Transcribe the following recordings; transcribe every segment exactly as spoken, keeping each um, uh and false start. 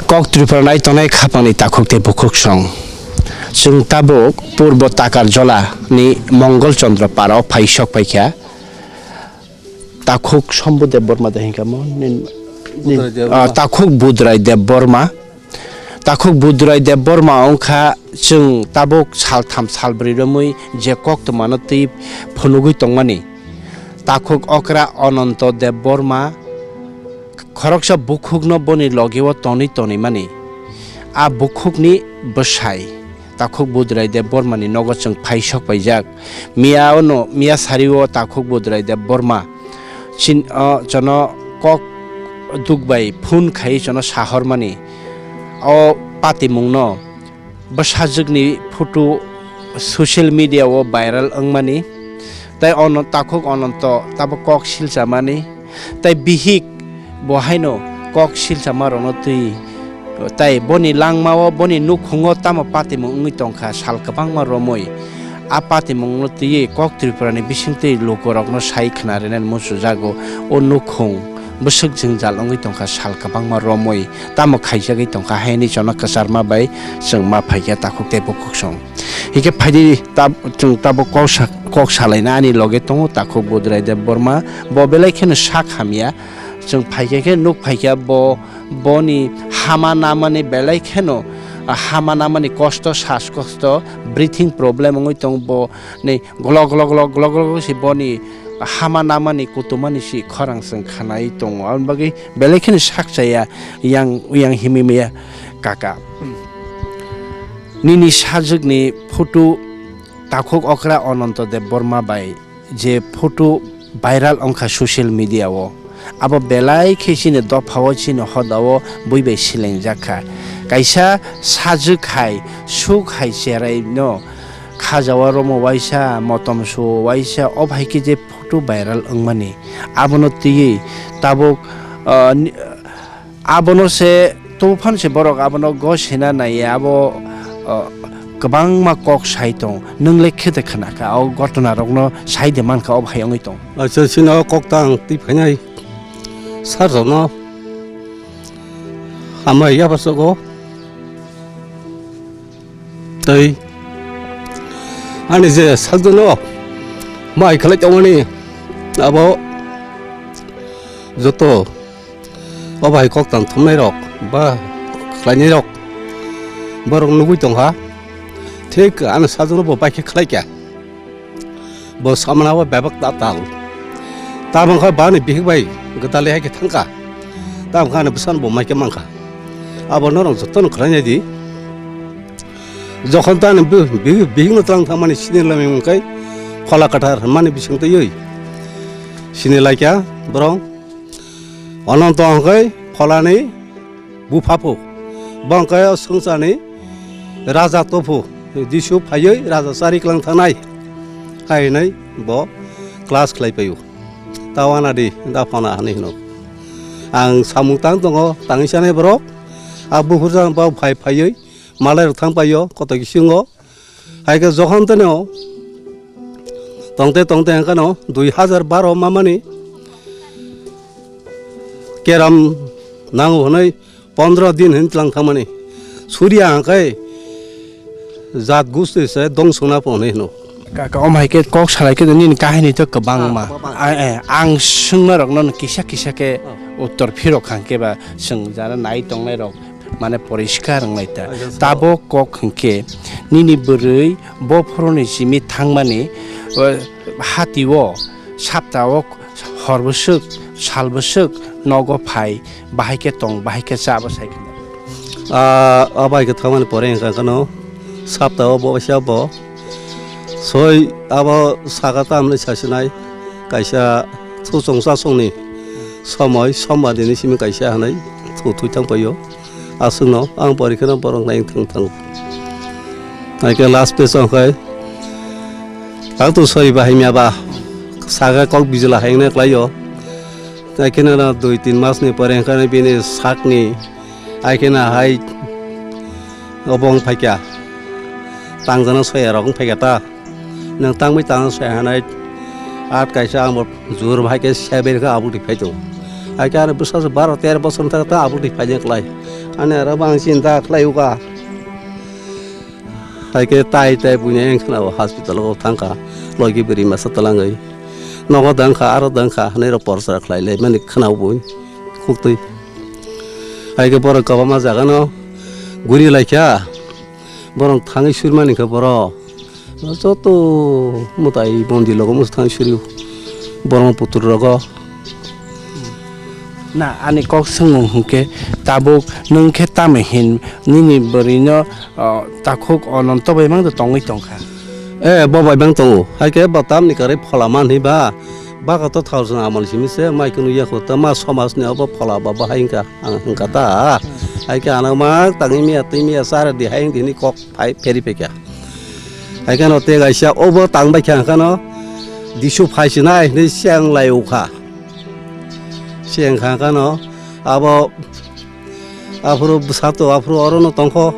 Kok Tripura nai tongnai khapangni takhuk tei bukhuk song. Chwng tabuk Purbo Takarjola ni Mongol Chandra Para o phai sok paikha. Takhuk Shambhu Debbarma de hinkha mo? Nin-, nin-, Budrai Debbarma. Ah, takhuk Budrai Debbarma. Takhuk Budrai Debbarma wngkha chwng tabuk saltham salbrwi romwi je koktwmano twi phunugwi tongmani. Takhuk okra Ananto Debbarma khoroksa bukhukno boni logeo tonwi tonimani. A bukhukni bwsai Takhuk Budrai Debbarmani nogo chwng phai sok paijak. Miya ono, miya sari o Takhuk Budrai Debbarma chin-, o, chono kok duk bai phone khai chono sahormani. O patimungno bwsajwkni photo social media o viral wngmani, tei ono takhuk Ananto tabuk kok silchamani, tei bihik bo haino kok silchamarokno twi, tei boni langmao, boni nukhungo tamo patimung wngwi tongkha sal kwbangma romwi. A patimungno twiwi Kok Tripurani bisingtwi lukurokno sai khna rwnani muchujago. O nukhung bwswk jwngjal wngwi tongkha sal kwbangma romwi. Tamo khaijagwi tongkha, haini chono kwcharma bai chwng ma phaikha takhuk tei bukhuk song. Hikhe phaidi tab-, chwng tabuk kok sa-, kok salaina ani loge tongo takhuk Budrai Debbarma. Bo belai kheno sak hamya. Chwng phaikha khe nuk phaikha bo, boni hama namani belai kheno, ah, hama namani kosto, sas kosto, breathing problem wngwi tongo bo ni glok glok glok glok glok se boni hama namani kutumani si khorang chwng khanai tongo. Aboni bagwi belai kheno sak chaya yang, yang himwi maya kaka. Nini sajwkni photo takhuk okra Ananto Debbarma bai je photo viral wngkha social media o, abo belai khe chini dopha o, chini hoda o bui bai silengjak kha. Kaisa sajwk hai, suk hai cherai no khajawa romo waisa, motom suo waisa, o bai khe je photo viral wngmani, abono twiwi tabuk, ah, ni-, abono se tubuphan se borok abono gosina naiya, abo, ah, kwbangma kok sai tong. Nwng le khe de khna kha, o gotona rokno sai de man kha, o hai wngwi tong. Acha, chini o kok tang twi phainai sir rokno hambai yapharsago. Tei ani je sakjwkno bai khlai tongmani abo joto o bai kok tang thumnai rok ba khlainai rok borok nugwi tongkha, thik ani sakjwkno bo bai khe khlai kha. Bo samana bo bebak ta tal. Tabang kha bani bihik bai gwdalwi hai khe thangkha. Tabang kha ani bwsano bo mai khe mankha. Abo norok jotono khlainai di. Jokhon ta ani bi-, bi-, bihik no tlang thangmani sini lamwi mungkai Phola Kwthar hwnmani bising twiwi sini laikha borok. Ananto hwnkhe Pholani bupha phu. Bo hwnkhe o swngcharni raja tophu Jisu phaiwi raja chari klang thangnai hai hwnwi bo class khlai paio. Ta wana di, da phana hwnwi hwno. Ang samung tang tongo, tangwi chanai borok. A buphurjang bo phai phaiwi malai rok thang paio koto kisingo. Hai khe jokhon teno tongte tongte hwnkhe no dui hazar baro mamani keram nango hwnwi pondro din hin tlang thangmani. Surya hwnkhe jat gusti se dongsongna phone hino. Kaka, om hai khe kok salai khe nini kahini to kwbangma. Ah, kwbangma. Ai, ai, ang swngma rokno kisa kisa khe Oh. uttor phirok kha hwnkhe ba chwng jara nai tongnai rok mane poriskar wng lai ta. Acha, so. Tabok kok hwnkhe nini bwrwi bophoroni simi thangmani, o, hati o sapta o hor bwswk, sal bwswk nogo phai, bahai khe tong, bahai khe cha, abo sai khe. Ah, o bai khe thangmani pore hwnkha kheno sapta o bo waisa bo soi abo saka tamni sasinai kaisa thuchung chachungni somoi sombar ni simi kaisa hwnwi thu thui thang paio. Aswkno ang porikheno borok nai thang thang. Hai khe last page o khai ang to sori bahai mya ba saka kok bijila hai wngnai klaio. Hai khe no dui tin mas ni pore hwnkhe bini sakni hai khe no hai obo wng phaikha. Tangjana soya rok wng phaikha ta. Nwng tangwi tang se hanai at kaisa ang bo jur bai khe seber khe abuk di phai tongo. Hai khe ani bwsa se baro tero bosor wng thang ta aboni phaina klai. Ani aro bang chinta khlai uka. Hai khe tai tai buini wng khna o hospital o thang kha. Logi bwrwi masa twlangwi. Nogo dang kha, aro dang kha, hwnwi rok por chara khlai lai mani khna o bui. Khuktwi. Hai khe borok kwbangma jaga no guri lai kha. Borok thangwi surmani khe borok. Joto mwtai mondi logo musu thang suri borok putur rogo. Na, ani kok swngo hwnkhe tabuk nwng khe tamo hin nini bwrwino, o, takhuk Ononto bai mang tongwi tongkha? Eh, bo bai mang tongo. Hai khe bo tamni kwrwi phola man hinwi ba, baka to thal song amoni simi se mai kunu yakho ta ma somaj ni obo phola ba bahai wngkha. Ang hwnkha ta, hai khe ano mak tangwi miya twi miya chara di hai wng di hinwi kok phai pheri phaikha. Hai kheno tei kaisa obo tang bai kha hwnkha no disu phai sinai hinwi cheng lai ukha. Cheng kha hwnkha no abo aphuru bwsa to aphuru oro no tongkho.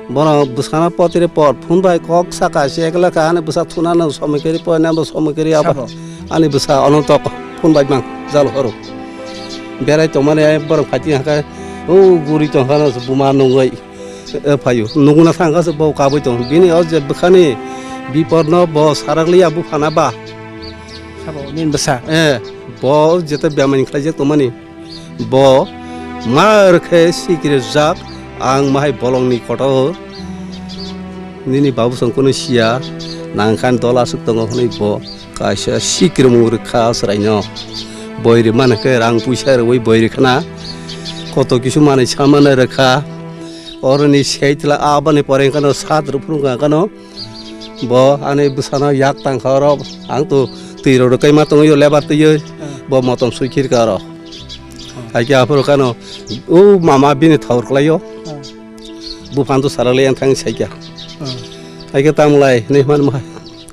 Bono bwsano potire pot phun bai kok saka se ekla kha ani bwsa thuna no somoi kari poina bo somoi kari abo. Sabo. Ani bwsa Ononto phun bai mang jalo horo. Berai tongmani ai borok phaitini hwnkhe o guri tongkha no buma nungwi, eh, phaio. Nungna thangkha se bo kabui tong. Bini o je bwkhani bipor no bo sarak liya buphana ba. Sabo nini bwsa? Eh, bo jeta biyamani khlaijak tongmani. Bo ma rwkhe sikirjak, ang mahai bolongni kotor. Nini babu song kunu siya, nangkhan dol aswk tongo hwnwi bo kaisa sikirmung rwkha chwraino. Boi rwmani khe rang puisa rwui boi rwkhana. Koto kisu manwi samani rwkha. Oroni sei tla aboni pore kheno sat rw phuru kha kheno. Bo ani bwsano yak tang kha oro. Ang to twi rw rwkai ma tongwi o lebar twiwi. Hmm. Bo motom sui khir kha oro. Hmm. Hai khe aphuru kheno o mama bini thaur kwlaio. Hmm. Buphang to sara le yang thang sai kha. Hmm. Hai khe tamo lai hinwi hwnma.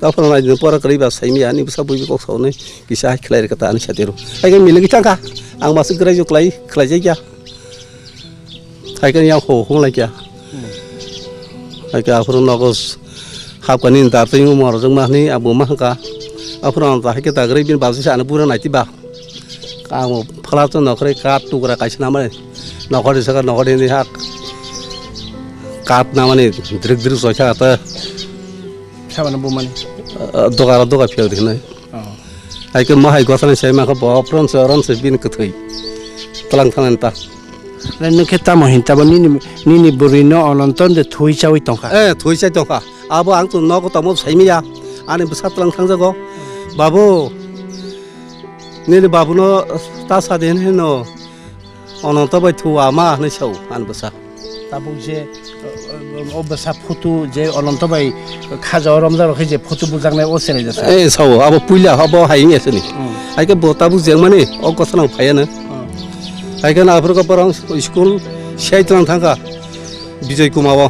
Aphuru nai pora kwrwi ba sai miya ani bwsa bui kok saunai kisa hai khlai rwkha ta ani satiro. Hai khe milik thang kha. Ang masa grai jo kwlai, khlai jai kha. Hai khe yang ho hung lai kha. Hmm. Hai khe aphuru nogo s-, hapkani dar twi mor jwk ma hwnwi abo ma hwnkha. Aphuru ang ta hai khe ta grai bini bajwi sa ani bura nai twi ba. Ang phala to nokhorwi kath tukra kaisa namani. Nokhorwi saka nokhorwi ni hak. Kath namani drik drik soi kha ta. Sabana bumani? Ah, doga ro doga phiyok di hinwi. Oh. Hai khe ma hai gotha ni sai ma khe bo pron se ron se bini kwthwi. Tlang thang ta. Le nung khe tamo hin tabo nini, nini bwrwi no Ononto de thwi chawi tongkha. Eh, thwi chai tongkha. Abo ang to nogo tamo sai miya. Ani bwsa tlang thang jago. Babu, nini babu no ta sa de hino. Ononto bai thu ama hinwi sao ani bwsa. Tabuk je, o, o, o bwsa photo je Ononto bai khaja o romjak rok khe je photo bujaknai o chwrai jasa. Eh, sao, abo puila, abo hai wngya sini. Hmm. Hai khe bo tabuk jengmani, o kotha nang phaiya na. Hmm. Hai khe na aphuru khe borok school sai tlang thangkha, Bijoy Kuma o.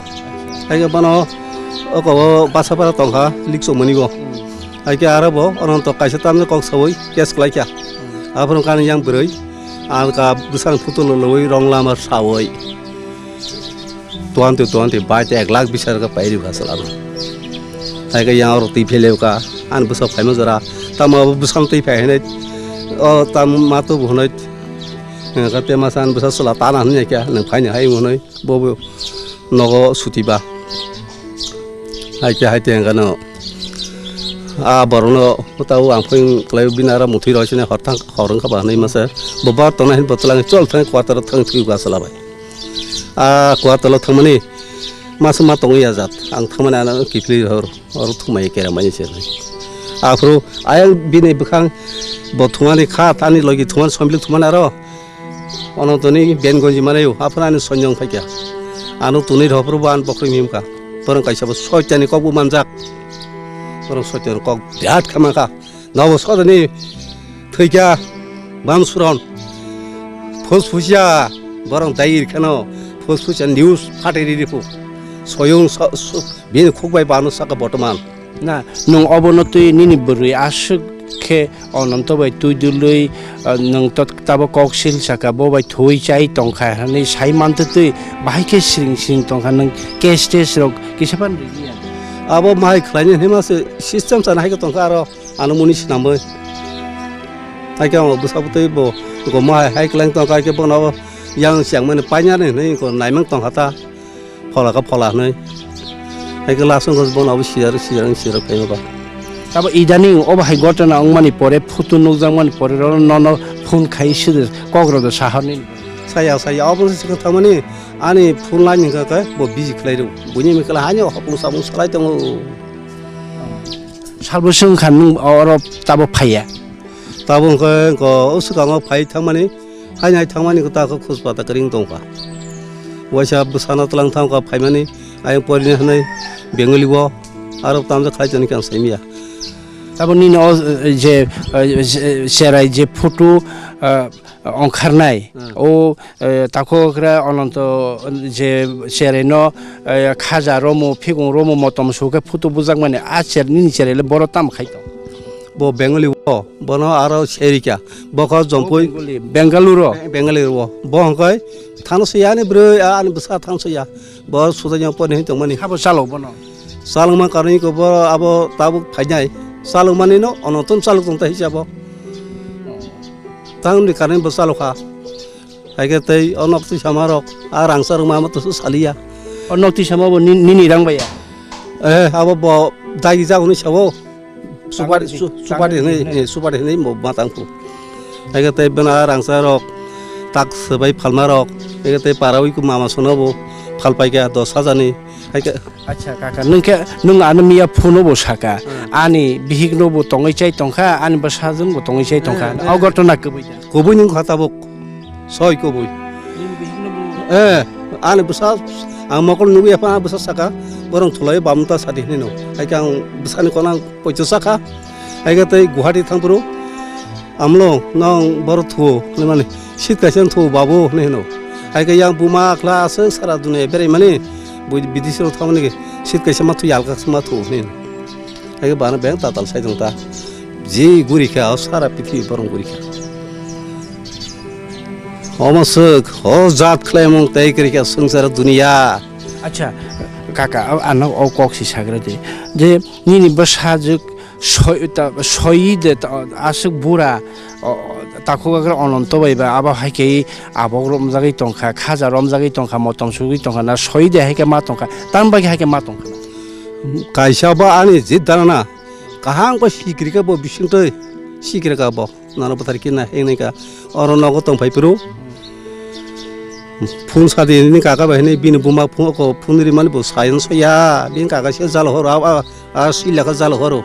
Hai khe bono o kobo Basapara tongkha, Likchomani bo. Hmm. Hai khe aro bo Ononto kaisa tamni kok saui case khlai kha. Hmm. Aphuru kani yang bwrwi, ang ka bwsang photo loloi rong lama saui. Twenty, twenty, bai te ek lakh bis hajar ka pairi bwsa lama. Hai khe yang oro twi phele ka, ani bwsa phaima jora, tamo abo bwsang twi phai hinwi, o tam ma to bo hinwi, ka te masa ani bwsa chwla tana hinwi kha, nwng phaini hai hinwi. Bo bo nogo suti ba. Hai khe hai te hwnkha no. A borok no tao ang phai klai bini aro muthwi roi sini hor thang hor wngkha ba hinwi masa. Bo bar tongna hin bo twlang chol thang quarter thang thwi ga sala bai. A quarter o thangmani masa ma tongwi ya jat. Ang thangmani ano kiphilwi hor oro thumai kera mani se. Aphuru ayang bini bwkhang bo thumani kha thani logi thumani sombil thumani aro. Ono toni ben gonji manayo, aphano ani sonyong phaikha. Ano tunui rw phuru bo ani bokhorok himkha. Borok kaisa bo soitani kok bo manjak. Borok soitani kok birat kha mankha. Nobo sodani thwikha Bamsuron. Phusphusya borok dai rikha no. Phusphusya news phatwi riri phu. Soyung so, so, bini khuk bai bano saka botoman. Na, nwng obono twi nini bwrwi aswk khe Ononto bai twi dului, ah, nwng to-, tabo kok sil saka, bo bai thwi chai tongkha hwnwi sai mantwi twi bahai khe siring siring tongkha, nwng case test rok kisa phano rwliya. Abo mahai khlaini hinwi ma se system sana hai khe tongkha aro ano muni swnamwi. Haikhe ang bwsa bwtwi bo gomo hai hai kwlwng tong kha, haikhe bono yang chengmani painani hinwi ko naimang tong kha ta, phola kha phola hinwi. Haikhe last wngkha bono abo sijak sijak sijak phaima ba. Tabo idaning obo hai gotona wngmani pore, photo nukjakmani pore, rw nono phone khai sidi kok rwdi sahorni. Saya saya obo se thangmani ani phone line hwnkha khe bo busy khlai rw. Buini mikla haino hopung samung salai tongo. Salbwswng wngkha nwng oro tabo phaiya? Tabuk hwnkhe wngkha o swkango phai thangmani, haino hai thangmani kwtal khe khus pata kwrwng tongkha. Waisa bwsano twlang thangkha phaimani, ayang porini hwnwi Bengali o, aro tamjak khlai tongkha ang saimanya. Tabuk nini o, eh, je, eh, je, cherai je photo, eh, ongkharnai, Hmm. o, eh, takhukra Ononto je cheraino, eh, khaja romu, phikung romu, motom sukhe photo bujakmani, a cher-, nini cherai le boro tamo khai tong? Bo Bengali o, bono aro serika, bo kha Jompui. Bengali, Bengaluru. Be-, Bengali o. Bo hwnkhe thangsoya ani bwrwi, a ani bwsa thangsoya. Bo sudaino poni hin tongmani. Habo chalo bono. Chalokma karwi ko bo abo tabuk phainai. Chalokmani no, ono tun chalok tong ta hisabo. Tangni karwi bo chalokha. Haikhe tei o nok twi sama rok, a rangsa rok ma ma to saliya. O nok twi sama bo ni-, nini rang baya? Eh, abo bo dagi jago ni sabo. Supari, su-, supari hinwi, eh, supari hinwi mo ma tangkhu. Haikhe tei bwna rangsa rok tak swbai phalma rok, haikhe tei parawi ku mama sono bo phal paikha dos hajar ni. Haikhe acha kaka, nwng khe, nwng ano miya phone bo saka, Hmm. ani bihik no bo tongwi chai tongkha, ani bwsajwng bo tongwi chai tongkha. Hmm. O gotona kwbui da? Kubui nwng kha tabuk. Soi kubui. Nini bihikno bo. Eh, ani bwsa, ang mokol nugwi apha, ang bwsa saka, borong thulai bamta sadi hinwi no. Haikhe ang bwsani kono ang poito sakha. Haikhe tei Guwahati thangphuru, "Amlo, nong boro thuo," hinwi mani, "Seat kaisa thuo babu," hinwi hino. Haikhe yang buma akhla aswk sara dunia berai mani, bui bidesi rok thangmani khe, "Seat kaisa ma thuo, yalka ma thuo," hinwi hino. Haikhe bana beng tatal sai tong ta. Je guri kha, o sara prithibi borong guri kha. Omo swk, o jat khlaimung tei kwrwi kha swngchar duniya. Acha, kaka, o, ano o kok si sagra de. Je nini bwsajwk soi, ta, soi de, ta, aswk bura, o, takhuk agra Ononto bai ba, abo hai khe abok romjagwi tongkha, khaja romjagwi tongkha, motom sugwi tongkha, na soi de hai khe ma tongkha, tam bai hai khe ma tongkha. Kaisa ba ani jit dana na, kaham khe sikri khe bo bisingtwi sikri kha bo. Nano bwthar khe na heng nai kha. Oro nogo tong phai phuru. Phone sadi ni kaka bai hinwi bini buma phone ko phone ri mani bo sayan soya. Bini kaka se jalo horo a, a, a sui lekha jalo horo.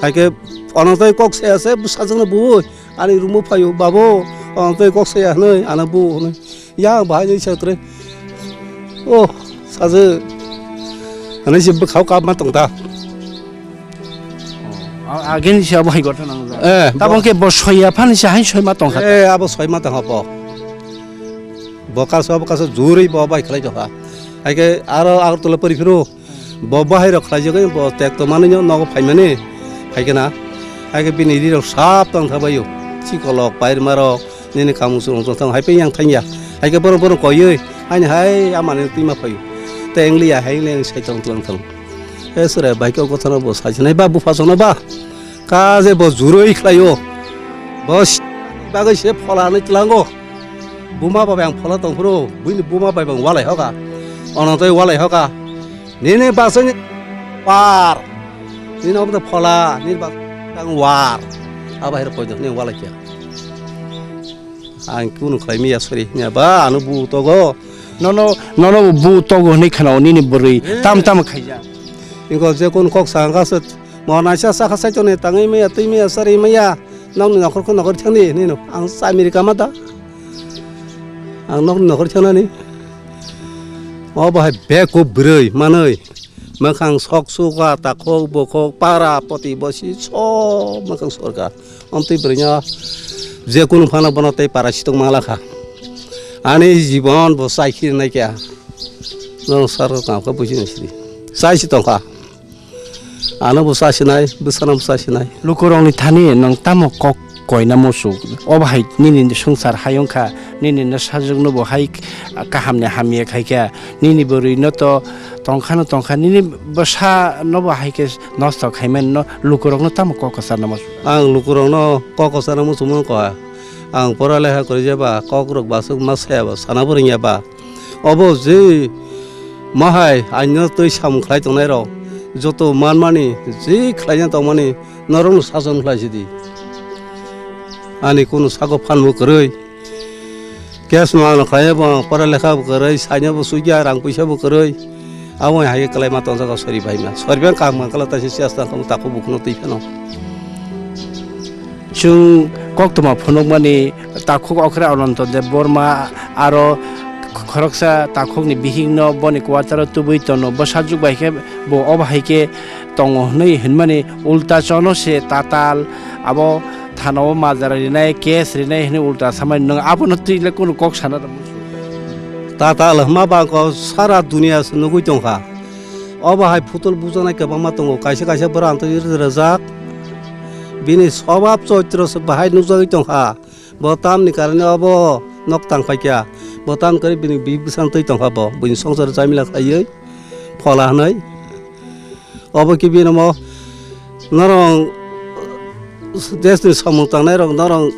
Hai khe ono tei kok se ase bwsajwk no bui. Ani room o phaio, "Babu, ang tei kok saya," hinwi, ano bu hinwi. "Ya, bahai ni sa tre." "Oh, saje." Ano se bwkhao kap ma tong ta. Oh, a-, again se abo hai gotha nang ja. Eh, tabang bo- ke bo soya phan se hai soi ma tong kha. Eh, abo soi ma tong ha bo. Bo kaso, bo kaso jurui bo bai khlai tong kha. Hai ke aro Agartala pori phiro. Bo bahai rok khlaijagwi bo tek tongmani no nogo phaimani phaikhe na. Hai khe bini ri rok sap tong thabaio. Chikolok pairma rok nini kamung chumung tong thang hai phe yang thangya. Hai khe borok borok koiwi ani hai amani twima phaio. Tei engliya hai engliya sai tong tong thang. E sura bai khe o gotha no bo sai sinai ba bupha songno ba. Ka je bo juroi khlaio. Bo si-, bagwi se phola hinwi tlango. Buma bai ang phola tong phuru, buini buma bai bang walai hoka. Ono tei walai hoka. Nini basani war. Nini obo phola, nini bas-, ang war. Abo hai rok koido, nini walai kya. Ang kunu khlai miya, sorry, miya ba, ano bu togo. Nono, nono bu togo hinwi khna o nini bwrwi. Eh. Tam tam khaija. Ingo je kun kok sangka se, mo naisa saka sai tone, tangwi miya, twi miya, sorry miya. Nokni nokhor khe nokhor thangni hinwi no. Ang cha America ma da. Ang nokni nokhor thangnani. O bahai bek kuk bwrwi manwi. Mwkhang sok suka, takhuk bukhuk, para poti bosi sob mwkhang sorkar. Amtwi bwrwino je kunu phano bono tei para sitok mangla kha. Ani jibon bo chai khiri nai kya. Nong sar kam kha buji nai sidi. Chai si tong kha. Ano bo cha sinai, bwsano bo cha sinai. Lukurokni thani nwng tamo kok, Koina muchuk, obo hai nini swngchar hai wngkha, nini no sajwk no bo hai kaham ni hamya khaikha, nini bwrwi no to tongkha no tongkha, nini bwsa no bo hai khe nosto khaimani no lukurok no tamo kok kwchar no muchuk. Ang lukurok no kok kwchar no muchung mano kha, ang pora lekha kwrwi jeba kok rok basuk ma saya ba sana bo rwngya ba. Obo je mahai aino twi samung khlai tongnai rok joto manmani je khlaina tongmani norokno sason khlai sidi. Ani kunu sago phan bo kwrwi. Case no ano khlai bo pora lekha bo kwrwi, saino bo sugya rang puisa bo kwrwi. Abo hai khe kwlai ma tongjago sori bai ma. Sori bai kang ma kala ta si sias ta kong ta ko bukno twi phano. Chwng koktwma phunukmani takhuk okra Ananto Debbarma aro khoroksa takhukni bihikno boni kwataro tubui tono. Bwsajwk bai khe bo obo hai khe tongo hwnwi hwnmani ulta chono se tatal abo thanao majra rinai, case rinai hwnwi ulta samani nwng abono twi le kunu kok sana rw muchung. Tatal hwnma bangkok sara dunia se nugui tongkha. Obo hai phutul bujaknai kwbangma tongo, kaisa kaisa borok ang twi rwjak. Bini swbab choitro se bahai nukjagwi tongkha. Bo tamni karone obo nok tang paikha. Bo tamni karone bini bihik bwsang twi tongkha bo. Buini songsar chamila khlaiwi phola hwnwi. Obo khe bini omo norong desni samung tangnai rok norong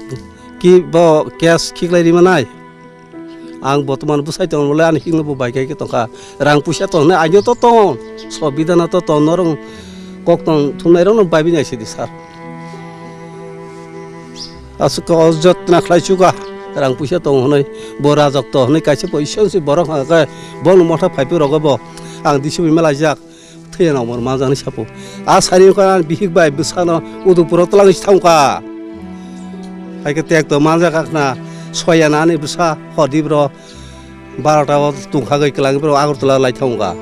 ki bo case khiklai rima nai. Ang botoman bwsai tongmole ani hikno bo bai khe tongkha. Rang puisa tong hwnwi aino to tong. Sobidana to tong norong kok tong thumnai rokno bai bini aisidi sir. Aswk o jotna khlai chuka rang puisa tong hwnwi bo rajak to hwnwi kaisa bo isensi borok hwnka khe bono motha phaipi rogo bo ang D C bai malaijak thwiya nang mor manjaknai sapo. A sari wngkha ani bihik bai bwsano udupuro twlangwi thangkha. Hai khe tek to manjak akhna soyana ani bwsa hordip ro. Barota o tungkhagwi kwlangwi borok Agartala lai thangkha.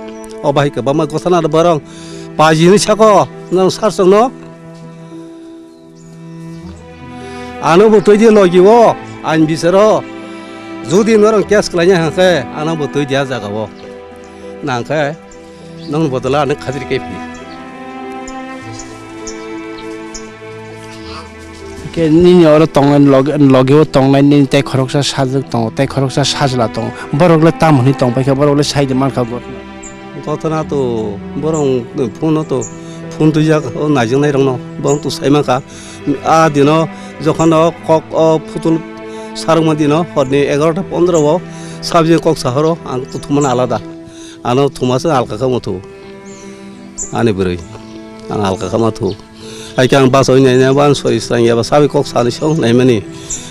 O bahai kwbangma gotha nang borok paji hinwi sako norok sar chwngno. Ano bo twi di logi o ain bisaro. Jodi norok case khlaina hwnkhe ano bo twi di a jaga o. Nangkhe. Nokni bodol o ano khajir khe phi. Khe nini oro tongnai logi, logi o tongnai nini tei khoroksa sajwk tongo, tei khoroksa sajla tongo. Borok le tamo hwnwi tong paikha, borok le sai di mankha gotna. Gotna to borok phone no to phone twijak o naijaknai rokno borok to sai mankha. A dino jokhon o kok o phutul sarwkma dino horni egarota pondro o sabjeng kok sahoro ang to thumani alada. Ano thumasa alka kha mathu. Ani bwrwi. Ang alka kha mathu. Hai khe ang bachaui naina ba ang sori srang ya ba sabai kok sani song naimani.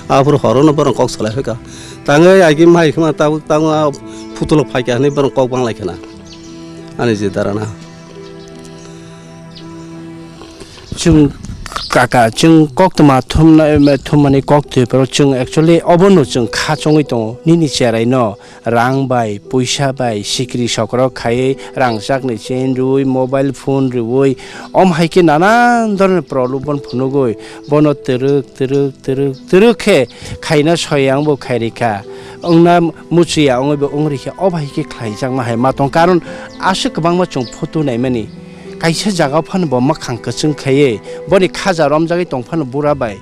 Aphuru horo no borok kok salai phaikha. Tangwi ai khe mai khma tabuk tangma phutulok phaikha hinwi borok kok banglai khna. Ani je darana. Chwng kaka, chwng koktwma thumna, thumani kok twi phuru chwng actually obono chwng kha chongwi tongo. Nini cherai no. Rang bai, puisa bai, sikri sokrok khaiwi, rangchakni chain rwui, mobile phone rwui, om hai khe nanan dhoroner problem bono phunugui, bono twrwk, twrwk, twrwk, twrwk khe khaina soyang bo khairikha, wngna muchwi ya wngwi bo wngri khe, o bai khe khlaijakma hai ma tong. Karon aswk kwbangma chwng photo naimani, kaisa jaga phano bo mwkhang kwchwng khaiwi, boni khaja romjagwi tong phano bura bai,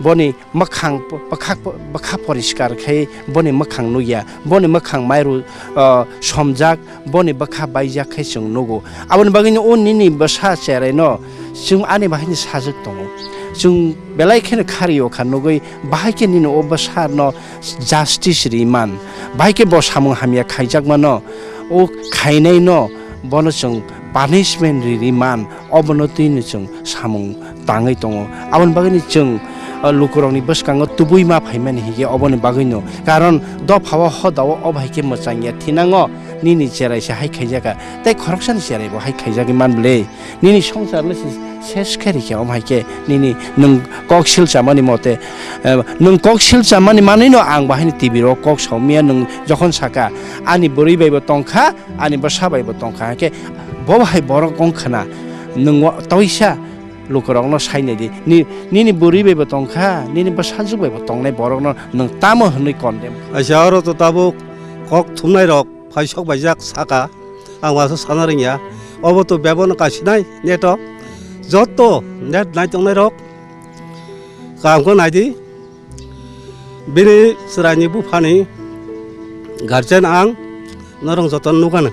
boni mwkhang p-, bwkha, bwkha poriskar khe boni mwkhang nukya, boni mwkhang mairu, ah, somjak, boni bwkha baijak khe chwng nugo. Aboni bagwino o nini bwsa cheraino chwng ani bahaino sajwk tongo. Chwng belai kheno khario kha nugwi, bahai khe nini o bwsano justice ri man, bahai khe bo samung hamya khaijakmano, o khainaino bono chwng punishment ri ri man. Obono twino chwng samung tangwi tongo. Aboni bagwino chwng, uh, lukurokni bwskango tubui ma phaimani hinkhe oboni bagwino. Karon dophao hodao obo hai khe mwchangya thinango nini cherai se hai khaijakha. Tei khoroksani cherai bo hai khaijagwi man bwle. Nini songsar le se ses khe rikhe omo hai khe nini nwng kok sil chamani mote, uh, nwng kok sil chamani manwino ang bahaino T V ro kok saumya nwng jokhon saka ani bwrwi bai bo tongkha. Ani bwsa bai bo tongkha, hwnkhe bo hai borok wng khna, nwng wa-, toisa lukurokno sai nai di. Ni, nini bwrwi bai bo tongkha, nini bwsajwk bai bo tongnai borokno nwng tamo hwnwi condemn kha? Aisa oro to tabuk kok thumnai rok phai sok baijak saka, ang waisa sana rwngya. Obo to bebakno kasinai neto, joto net nai tongnai rok. Kaham khe nai di, bini chwraini buphani guardian ang norok joto nukgano.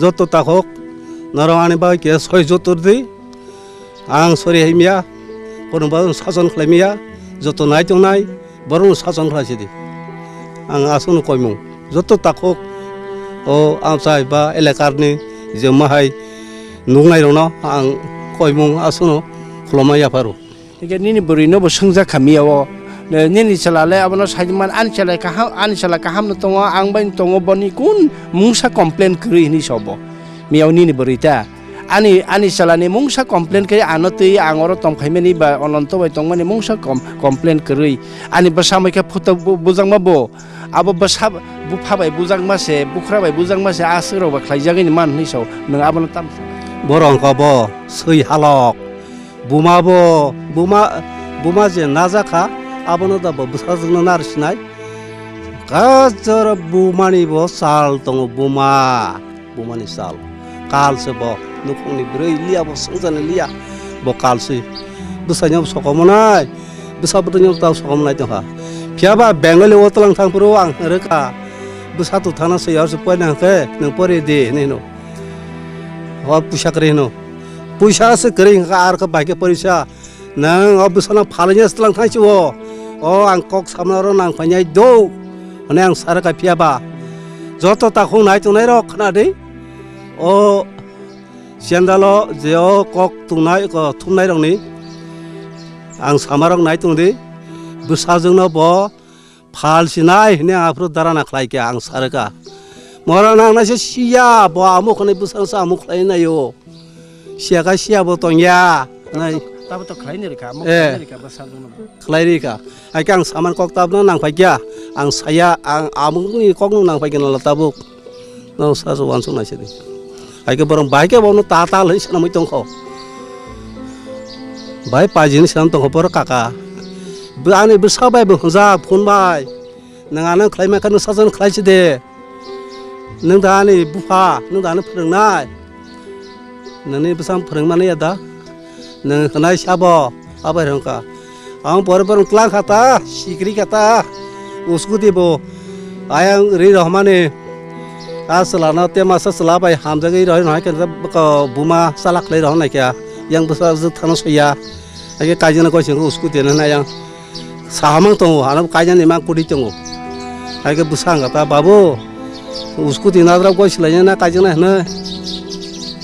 Joto takhuk norok ani bagwi khe soi joto rw di. Ang sori hai maya, kono ba sason khlai maya, joto nai tongnai borokno sason khlai sidi. Ang aswkno koimung joto takhuk o amchai ba elekarni je mahai nuknairokno ang koimung aswkno khulumma yapharo. Hingke nini bwrwino bo swngjak kha miya o, "Nini chwla le abono sai man, ani chwla kaham, ani chwla kaham no tongo, ang bai tongo, boni kun mungsa complain kwrwi?" hinwi sa bo miya o nini bwrwi ta. Ani, ani chwla ni mungsa complain khe ano twi ang oro tong phaimani ba Ononto bai tongmani mungsa com-, complain kwrwi. Ani bwsa mai khe photo bu-, bujakma bo. Abo bwsa bupha bai bujakma se, bukhra bai bujakma se, aswk rok bai khlaijagwi ni man hinwi sa, nwng abono tam sa. Borok wngkha bo swi halok. Buma bo, buma, buma je najak kha, abono da bo bwsajwkno narwk sinai. Kajor bumani bo sal tongo, buma, bumani sal. Kal se bo, nukhungni bwrwi liya bo, swngjani liya bo kal se. Bwsaino bo sokomonai, bwsa bwtwino ta sokomonai tongkha. Phiya ba Bengali o twlang thang phuru ang rwkha, bwsa tu thana se yor se poina hwnkhe nwng pori di hinwi hino. Hor puisa kwrwi hino. Puisa se kwrwi hwnkha, ar khe bai khe porisa. Nwng o bwsano phalwi ya twlang thang si o. O ang kok samna oro nang phainai do. Hwnwi ang sa rwkha phiya ba. Joto takhuk nai tongnai rok khna di. O sendalo je o kok tungnai, ko thumnai rokni ang sama rok nai tong di. Bwsajwkno bo phal sinai hwnwi aphuru darana khlai kha, ang sa rwkha. Mora nang naisa siya, bo amo khwnwi bwsang sa amo khlai naio. Siya kha siya bo tongya. Nai. Tabo to khlai ni rwkha, amo Eh. khlai ni rwkha, bwsajwkno. Khlai rwkha. Hai khe ang saman kok tabno nang phai kha. Ang saya, ang amungni kokno nang phai kha nala tabuk. Nang sa so wansuk nai sidi. Hai khe borok bai khe bono ta ta lai sanamui tongkho. Bai paijini sanam tongkho borok kaka. Bo ani bwsa bai bo hwnjak phone bai. Nwng ano khlai mankha, nwng sajan khlai si de. Nwng da ani bupha, nwng da ano phwrwngnai. Nini bwsa phwrwngmani ya da? Nwng hwnai sabo, abo hai hwnkha. Ang pore pore twlang kha ta, sikri kha ta. Uskuti bo. Ayang ri rohmani. A chwlano te masa chwla bai hamjagwi rohor hai khe buma chala khlai rohor nai khe. Yang bwsa jwk thano soya. Hai khe kaijana koi singkhe uskuti no nai yang. Sahamang tongo, ano kaijani mang kudi tongo. Hai khe bwsa hwnkha ta, "Babu, uskuti nadra goi swlaina na kaijaknai hwnwi?"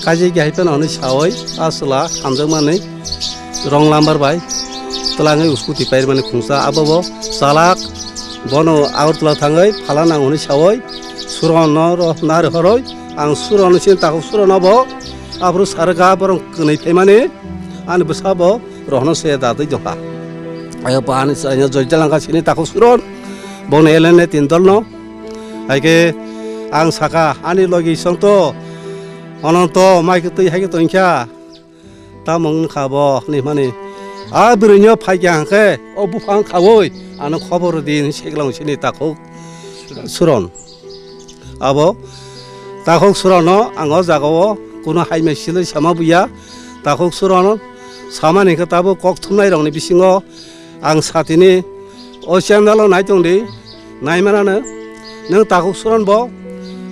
Kaijak ya hai phano hwnwi saui, a chwla hamjakmani wrong number bai twlangwi uskuti pairwmani khungsa. Abo bo chalak, bono Agartala thangwi phala nango hwnwi saui, Surono ro-, nari horoi, ang Surono sini takhuk Surono bo aphuru sa rwkha borok kwnwi phaimani, ani bwsa bo rohorno se da twi dopha. Ayo pa ani sa, ani joi jalangkha sini takhuk Suron. Bongni elene tin dolno. Hai khe ang sakha ani logi songto Ononto mai khe twi hai khe tongkha. Tamo wngkha bo hinwi hwnmani. A bwrwino phaikha hwnkhe o buphang khaui ano khobor di hinwi seklang sini takhuk Suron. Abo takhuk Surono ang o jagao kuno hai mai silwi sama buya. Takhuk Surono samani khe tabuk kok thumnairokni bisingo ang satini o channel-o nai tong di, nai manano nwng takhuk Suron bo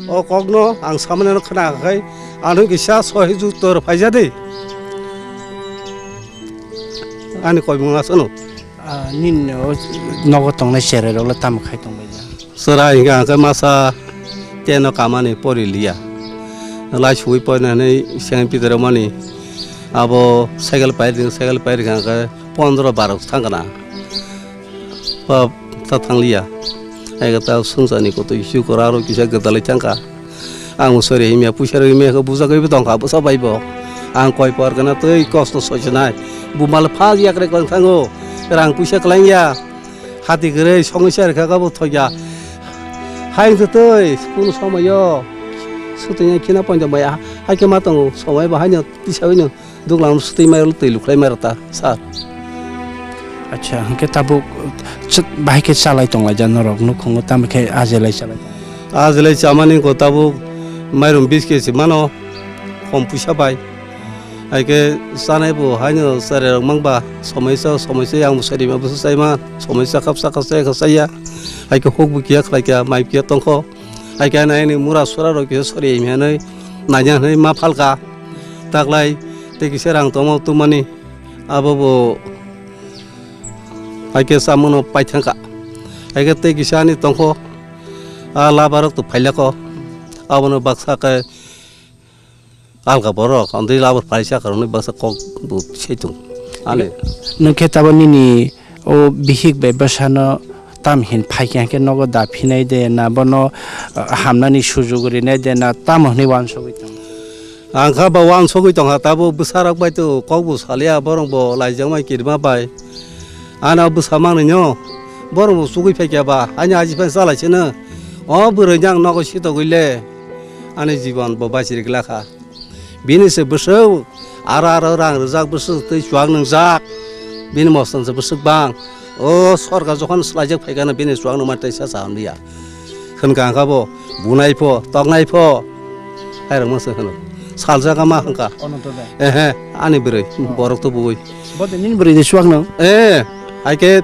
o kokno ang samani khna kha khai ano kisa sohi juktor phaija di. Ani koimung aswkno. Ah, nini o nogo tongnai cherai rok le tamo khai tong bai ja? Chwrai hwnkhe ang khe masa ten o kamani pori liya. Lai suwi poina hinwi seng pidero mani abo cycle pair, cycle pair hwnkhe pondro baro thang kana. Ba ta thang liya. Ai ta sungsani kotoi sukor aro kisa gwdalai thangkha. Ang sori himya puisa rw himya khe bujagwi bo tongkha bwsa bai bo. Ang koi por gana twi kosto soichonai. Bumal phas yakre kwrwng thango. Rang puisa kwlangya. Hati kwrwi songwi sa rwkha khe bo thokya. Hai wngtwi twi kunu somoyo. Swtwngya khina poito maya. Hai khe ma tongo somoi bo haino tisawino. Duglam sutwi mai rw twi lukhlai mai rw ta sir. Acha, hwnkhe tabuk ch-, bahai khe chalai tong lai ja norok nukhungo, tamo khe ajelai chalai tong lai? Ajelai chamani ko tabuk mairum bis kg mano, khom puisa bai. Hai khe chanai bo haino cherai rok mang ba, somoi cha, somoi cha yang bo sari ma, bwsa chai ma, somoi cha khap cha khap cha ya. Hai khe huk bo kiya khlai kya, mai kiya tong kho. Hai khe ani, ani mura sura rok kisa sari ya hinwi naina hinwi ma phal kha. Taklai tei kisa rang tongma tongmani abo bo hai khe chamano pai thang kha. Hai khe tei kisa ani tong kho, a labar rok to phai la kho. Abono baksa khe alga borok, andri labar phai sa karoni baksa kok bo se tung. Ale. Nwng khe tabo nini o bihik bai bwsano tam hin phai khe, hwnkhe nogo da phinai de na bono, ah, hamnani sujuk rinai de na tamo hwnwi uansugwi tongo? Ang kha ba uansugwi tongkha, tabo bwsarok bai to kok bo salia, borok bo laijak mai kirima bai. Ano bwsa manwi no, borok bo chugui phai kha ba, ani aji phai chalai sino. O bwrwi ni ang nogo sitogwi le, ani jibon bo bachiri glak kha. Bini se bwswk aro aro rang rwjak, bwswk twi chuak nwngjak. Bini mostan se bwswk bang. O sorkar jokhon swlaijak phaikha no bini chuak nungma tei sa cha hwnliya. Hwnkha hwnkha bo bunai pho, toknai pho. Hai rwngma se hwno. Saljak ma hwnkha. Ononto da. Ehe, ani bwrwi, oh, borok to bui. Bo de nini bwrwi de chuak nung? Eh, hai khe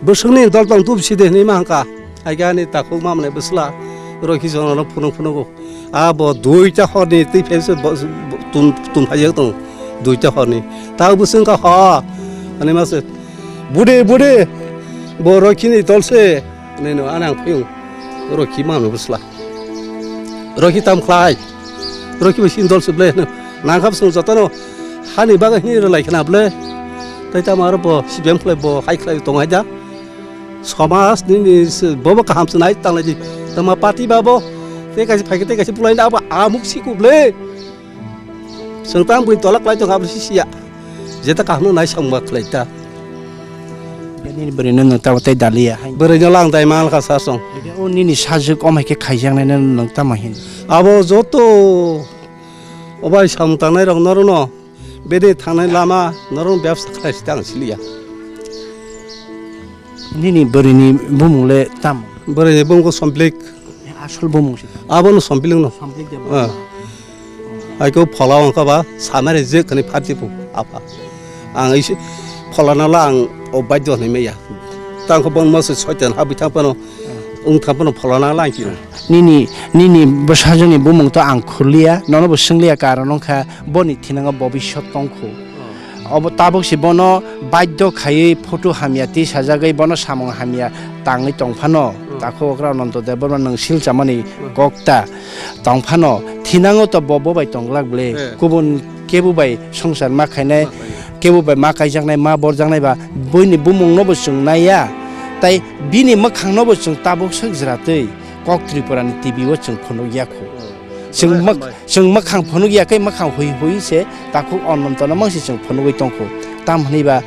bwswkni dol tong tubsi de hwnwi ma hwnkha. Hai khe ani takhuk ma mwnai bwsla. Rokhi jono no phunuk phunugo. A bo duita horni twi phai se bo, bo, tum, tum phaiyak tong. Duita horni. Ta bwswng ka ho. Ani ma se. Bude, bude. Bo rokhini tol se. Ani no, ani ang phiyung. Rokhi ma no bwsla. Rokhi tam khlai. Rokhi bo sin dol se ble. Nang khap sung joto no. Hani baga hini rwlai khna ble. Tai tam aro bo sibem khlai bo hai khlai tong hai da. Somaj nini se bobo kaham se nai tanglai di. Tama party babo. Te kaisa phaikhe te kaisa bulai na abo amuk si kuble. Sengtang bui tolak lai tong abo si siya. Jeta kaham nai song ba khlai ta. Nini bwrwi no nwng tabo tei daliya hai. Bwrwi no lang dai mal ka sa song. O nini sajwk omai khe khaijaknai no nwng tamo hin? Abo joto obai samung tangnai rok noro no bede thangnai lama noro bebsa khlai si tang siliya. Nini bwrwini bumung le tamo? Bwrwini bumung khe Somplik. Asol bumung se? Abono Somplik no. Somplik de. Ah. Aiko phola wngkha ba samare je khani pharti pu apa. Ang isi pholana la ang o baidyo hwnwi maya. Tangkho bon masa soitan habwi thang phano, wng thang phano pholana la ang kiro. Nini, nini bwsajoni bumung to ang khuliya, nono bo swngliya karon wngkha boni thinango bobiswt tongkhu. Obo tabuk se bono baidyo khaiwi photo hamya tisajagwi bono samung hamya tangwi tongphano, takhuk okra Ananto Debbarma nwng silchamani kok ta tongphano, thinango to bo, bo bai tongglak ble, eh, kubun kebo bai swngchar ma khainai, ma khainai, kebo bai ma kaijaknai, ma borjaknai ba buini bumungno bo chwng naiya, tai bini mwkhangno bo chwng tabuk swk jwratwi kok Tripurani T V o chwng phunukya khu. Oh. Chwng mak-, hambai. Chwng mwkhang phunuk ya khe mwkhang hui hui se takhuk Anantono mangsi chwng phunugwi tongkhu. Tam hwnwi ba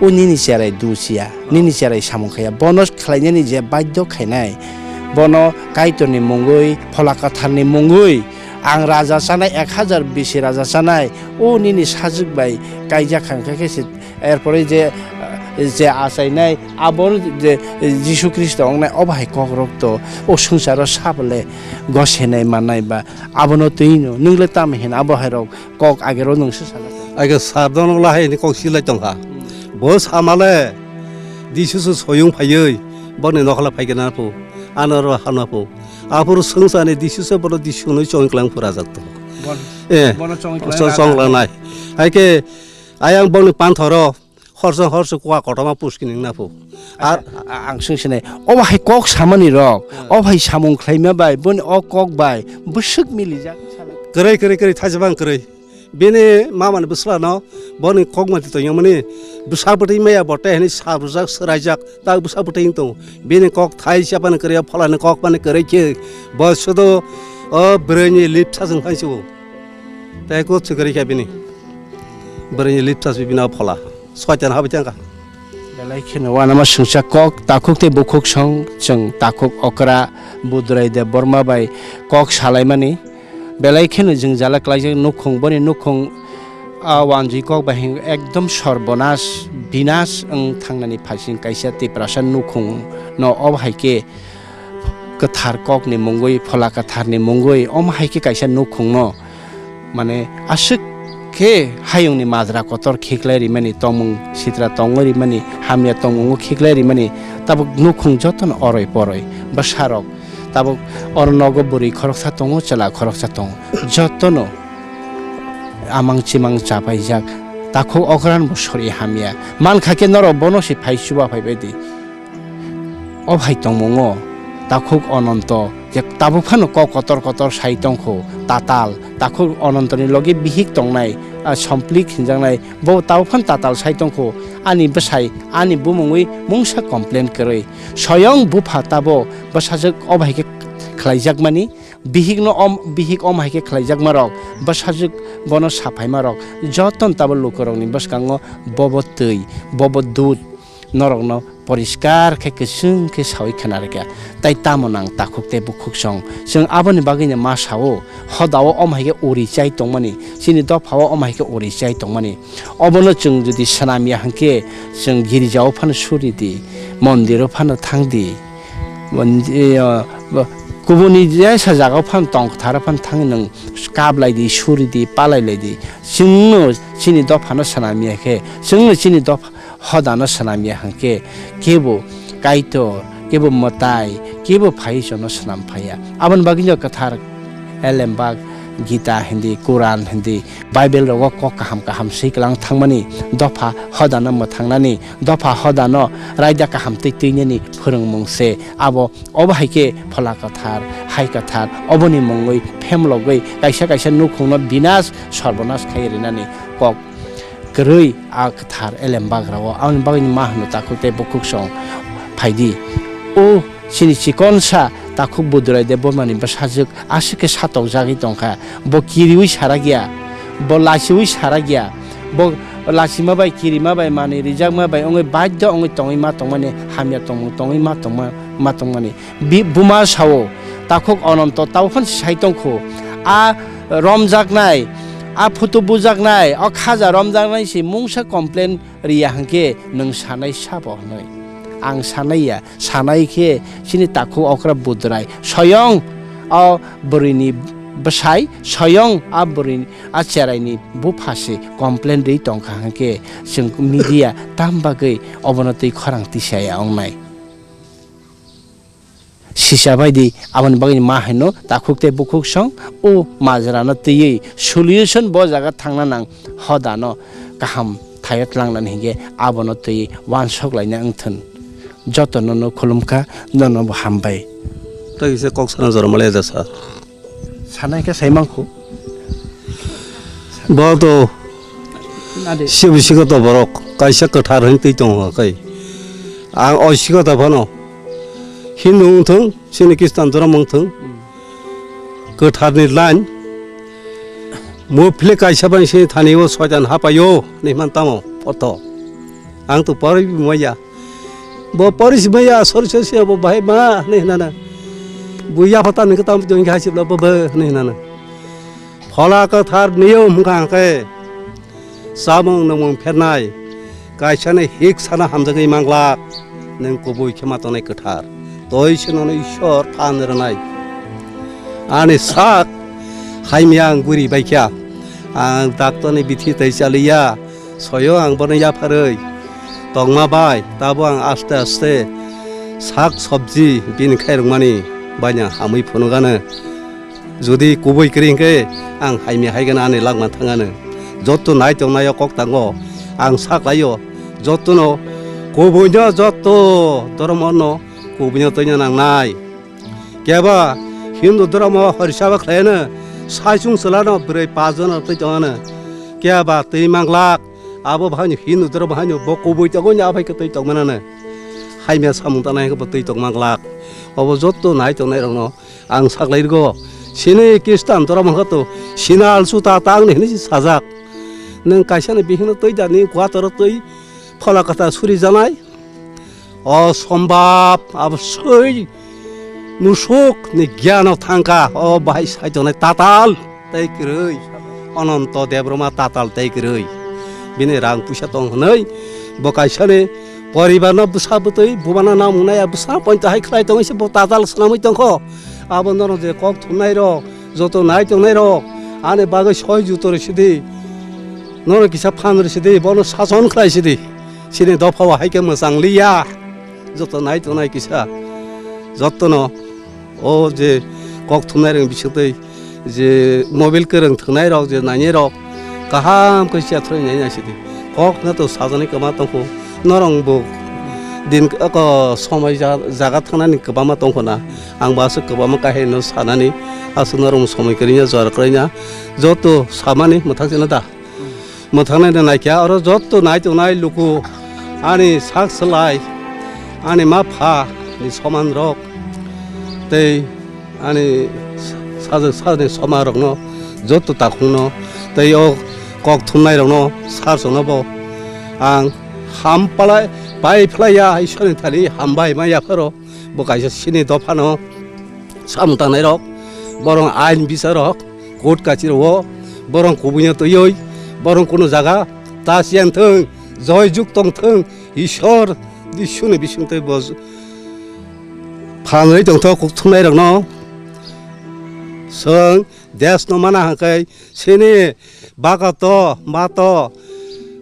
o nini cherai dusiya, nini cherai samung khaiya. Bono khlainani je baidyo khainai, bono Kaitorni mungwi, Phola Kwtharni mungwi, ang raja chanai, ek hajar bisi raja chanai, o nini sajwk bai kaijak kha, hwnkhe khe se Erpore je, je achainai, abo je Jisu Khristo wngnai, obo hai kokrok to o swngcharo sabole gosenai mannai ba abono twi no, nwng le tamo hin abo hai rok kok agero nwng se sajak. Age sar dono la hai ni kok silai tongkha. Hmm. Bo samale Jisu se soyung phaiwi boni nokhala phaigena phu, ano ro hana phu. Aphuru swngchani Jisu se bono Jisu hwnwi chongwi klang phura jak to. Bon-, eh, bono chongwi klang so-, rana. Chonglanai. Hai khe Ayang bongni panthoro horsa horsa kua kotorma puski ningna phu. Ar a-, a-, ang swng sinai. Obo hai kok samani rok, hmm, obo hai samung khlaima bai, boni o kok bai bwswk milijak. Kwrwi, kwrwi, kwrwi, thaisa bang kwrwi. Bini mamani bwsla no boni kok mati tongya mani bwsa bwtwi maya bote hini sabrujak, swraijak, tak bwsa bwtwi wng tongo. Bini kok thaisa bani kwrwi, pholani kok bani kwrwi khe bo sudo o bwrwini lip sachwng thangsibo. Tei kok swkari kha bini. Bwrwini lip sachwi bini o phola. Soitan habwi thangkha. Belai kheno uanama swngchar kok, takhuk tei bukhuk song chwng takhuk okra Budrai Debbarma bai kok salaimani. Belai kheno jwngjala klaijak nukhung, boni nukhung a wanjwi kok bai hwn ekdom sorbonas, binas wng thangnani phaising kaisa Tiprasa nukhung no obo hai khe kwthar kokni mungwi, phola kwtharni mungwi, omo hai khe kaisa nukhungno, mane, aswk Khe hayungni majra kotor khiklai rimani, tongmung sitra tongwi rimani, hamya tongmungo khiklai rimani, tabuk nukhung jotono oroi poroi bwsarok, tabuk oro nogo bwrwi khoroksa tongo, chwla khoroksa tongo, jotono amang chimang chapaijak, takhuk okran bo sori hamya. Mankha khe norok bono se phai chuba phaibai di. O hai tongmungo takhuk Ononto je tabuk phano kok kotor kotor sai tongkho, tatal, takhuk Onontoni logi bihik tongnai, a, Somplik hinjaknai, bo tabuk phano tatal sai tongkho, ani bwsai, ani bumungwi mungsa complain kwrwi. Soyong bupha tabo bwsajwk o bahai khe khlaijakmani, bihikno om, bihik om hai khe khlaijakmarok, bwsajwk bono saphaimarok, jotono tabo lukurokni bwskango bobo twi, bobo dud, norokno poriskar khe kwchwng khe sawi khna rwkha. Tai tamo nang takhuk tei bukhuk song? Chwng aboni bagwino ma sao, hodao om hai khe uri chai tongmani, chini dophao om hai khe uri chai tongmani. Obono chwng jodi swnam ya hwnkhe, chwng girijao phano suri di, mondiro phano thang di. Mon-, e, o, bo-, kubuni jesa jagao phano tong kwtharo phano thangwi nwng kap lai di, suri di, palai lai di. Chwngno chini dophano swnam ya khe, chwngno chini dopha hodano swnam ya hwnkhe, kebo Kaitor, kebo mwtai, kebo phaiwi chwngno swnam phaiya. Aboni bagwino kwthar Elembak, Gita hindi, Quran hindi, Bible rogo kok kaham kaham swi kwlang thangmani, dopha hodano mwthangnani, dopha hodano raida kaham twi twinani phwrwngmung se. Abo, obo hai khe Phola Kwthar, Hai Kwthar, oboni mungwi phemlogwi kaisa kaisa nukhungno binas sorbonas khai rinani kok kwrwi a kwthar Elembak rogo. Aboni bagwino ma hwno takhuk tei bukhuk song phaidi. O chini chikonsa takhuk Budrai Debbarmani bwsajwk aswk khe satokjagwi tongkha. Bo kiriwi sarakya, bo lachiwi sarakya, bo lachima bai, kirima bai, manwi rijakma bai wngwi badhyo wngwi tongwi ma tongmani, hamya tongmung tongwi ma tongma, ma tongmani. Bi-, buma sao, takhuk Ononto tabuk phano sai tongkho. A romjaknai, a photo bujaknai, o khaja romjaknai se mungsa complain riya hwnkhe nwng sanai sabo hwnwi? Ang sanai ya, sanai khe chini takhuk okra Budrai, soyong o bwrwini bwsai, soyong a bwrwini, a cheraini bupha se complain rwi tongkha hwnkhe chwng media tam bagwi obono twi khorang tisa ya wngnai? Sisa bai di, aboni bagwi ma haino takhuk tei bukhuk song o majra no twiwi solution bo jaga thangna nang, hodano kaham thaio tlangnani hinkhe abono twiwi uansuk laina wngthun. Joto nono khulumkha, nono bo hambai. Tei kisa kok sana jora male da sir. Sanai khe sai mankhu. Bo to Nade. Sibu sikoto borok kaisa kwthar hwn twi tongo kai. Ang o sikoto phano Hindu wngthung, chini Khristan dhormo wngthung. Hmm. Kwtharni line. Muphli kaisa bai sini thani o soitan hapaio, hinwi man tamo photo. Ang to pori maya. Bo pori si maya, sori sori si bo bahai ma, hinwi hinana. Bo yaphata ni kwtam jong hai sibla bo bo, hinwi hinana. Phola kwthar niyom hwnkha hwnkhe, chamung nwngmung phernai, kaisani hik sana hamjagwi manglak, nwng kubui khe ma tongnai kwthar. Twi se nono Ishwar phan rwnai. Ani sak haimya ang guri baikha, ang daktorni bithi tei chaliya, soyo ang bono yapharwi tongma bai, tabo ang aste aste sak sobji bini khairokmani baina hamwi phunukgano. Jodi kubui kwrwi hwnkhe ang haimya haigano ani langma thangano. Jotto nai tongnaio kok tango ang saklaio, jottono kubuino jotto dhormono kubuino twina nangnai. Keba Hindu dhormo horisaba khlaino saichung chwlano bwrwi pachjono twi tongano. Keba twi manglak abo bahaino Hindu dhormo haino bo kubui tongoni abai khe twi tongmanano. Haimya samung tanai hwnkhe bo twi tong manglak. Obo jotto nai tongnairokno ang saklairwgo, chini Khristan dhormo hwnkhe to sinal suta tangni hinwi se sajak. Nwng kaisani bihikno twi da, nini kuatoro twi phola kwthar suri janai? Osombab, abo swi musukni gyano thangkha, o bahai sai tongnai tatal tei kwrwi, Ononto Debbarma tatal tei kwrwi. Bini rang puisa tong hwnwi bo kaisani poribarno bwsa bwtwi bumano namungnai ya bwsa poito hai khlai tongwi se bo tatal swnamwi tongkho. Abo norok je kok thumnairok, joto nai tongnairok, ani bagwi soi juto rw sidi. Nono kisa phan rw sidi, bono sason khlai sidi. Chini dopha o hai khe mwchang liya. Joto nai tongnai kisa. Jotono o je kok thumnai rwng bisingtwi je mobile kwrwng thwngnai rok je nainai rok kaham khe siya throi nai nai sidi. Kok no to sajani kwma tongkho. Norong bo din ko somoi ja-, jaga thangnani kwbangma tongkho na. Ang bo aswk kwbangma kahino sanani aswk norong somoi kwrwngya jora kwrwngya. Joto samani mwthang sino da. Mwthangnaino naikha, oro jotto nai tongnai luku, ani sak swlai, ani ma pha ni soman rok, tei ani sajwk sajwkni soma rokno, jotto takhukno, tei o kok thumnai rokno, sar songno bo ang ham palai, pai phlai ya, Ishwarni thani hambai ma yapharo, bo kaisa chini dophano samung tangnai rok, borok ain bisarok, court kachirok, borok kubuino twiwi, borok kunu jaga ta siyan thung, joy juk tong thung, Ishwar, Jishuni bisingtwi bo phanwi tongthok kuk thumnai rokno. Chwng desh no mana hwnkhe chini baka to, ma to,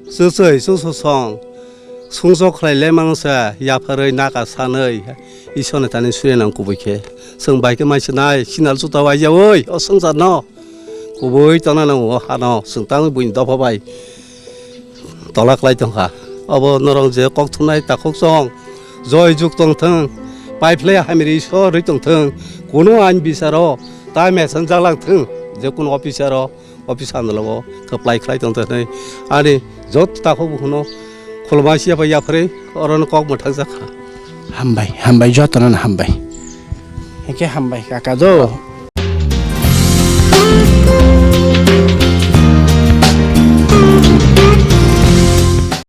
chuchwi, chuchusong, sungsok khlai le mano se, yapharwi naka sanwi, Ishwarni thani surinang kubui khe. Chwng bai khe mai sinai, sinal juta waijaui, o swngcharno. Kubui tongna nango, o hano, chwng tangwi buini dopha bai tola klai tongkha. Obo norok je kok thumnai takhuk chong, joy juk tong thung, pai phlai hamiri Ishwar rwi tong thung, kunu ain bisaro, ta mesan jalang thung, je kunu officer o, office andalo o, kwplai khlai tong thung hinwi, ani jot takhuk bukhukno khulumai siya bai yapharwi, orono kok mwthang jakha. Hambai, hambai, jotono hambai. Hake hambai, kaka do.